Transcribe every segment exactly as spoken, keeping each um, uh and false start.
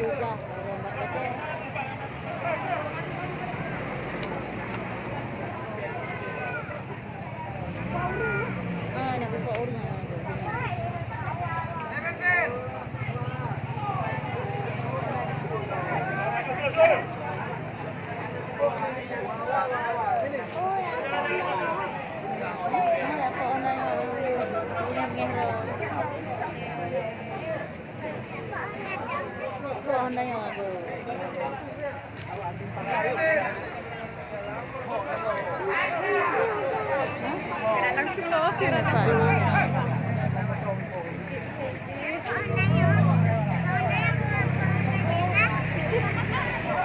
Ah, nak buka orang yang Wah, na nyang aku. Hah? Langsung lah, okey lah.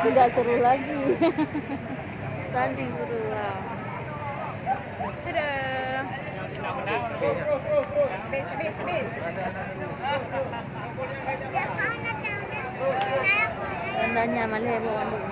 Tidak seru lagi. Tadi seru lah. Dadah. Habis, habis, habis. Rendahnya malah buat mandum.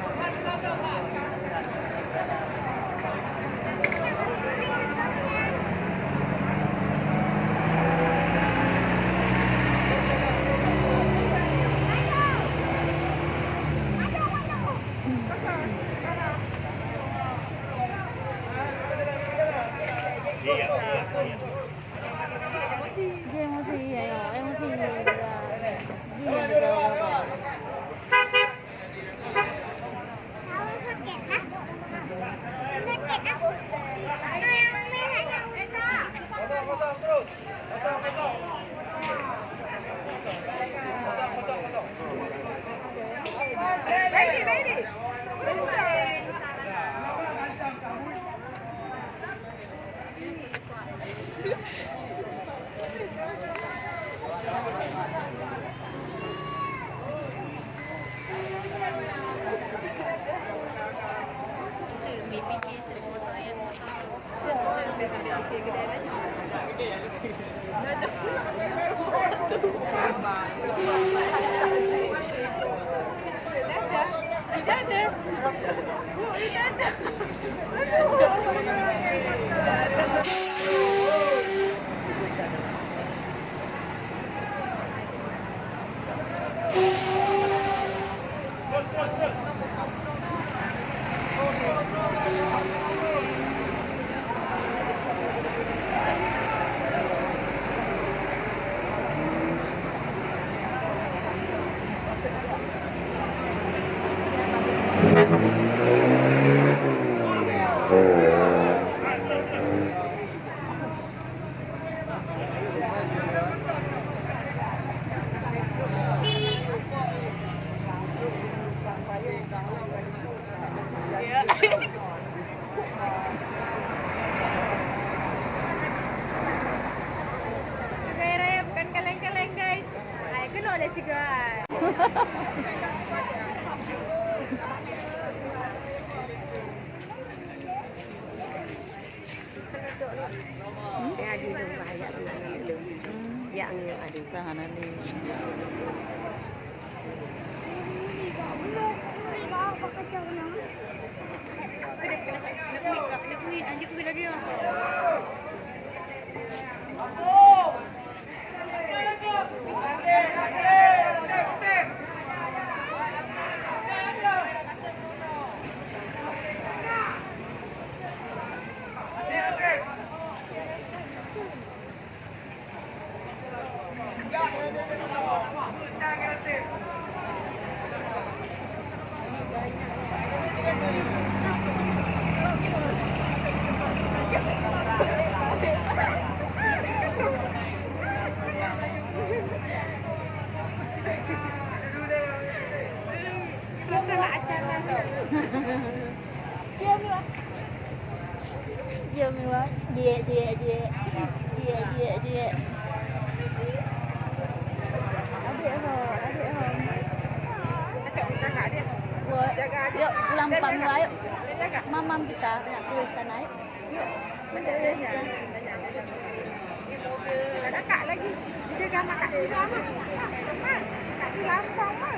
Dia emosi, ayo, emosi. Dia, dia, dia. Sungai Raya bukan kaleng-kaleng, guys. Ai keunoe lé sigai. Ya, di rumah, ya, di rumah. Ya, ya, ada. Tahan ni. Jom, Iwan. Jiek, jiek, jiek. Jiek, jiek, jiek. Adik ho, adik ho. Wah, yuk, pulang Pak Miwa, yuk. Mamam kita nak kuih sana, yuk. Yuk. Kakak lagi. Dia jaga mak kat sini, Mak. Mak, kat sini lampau, Mak.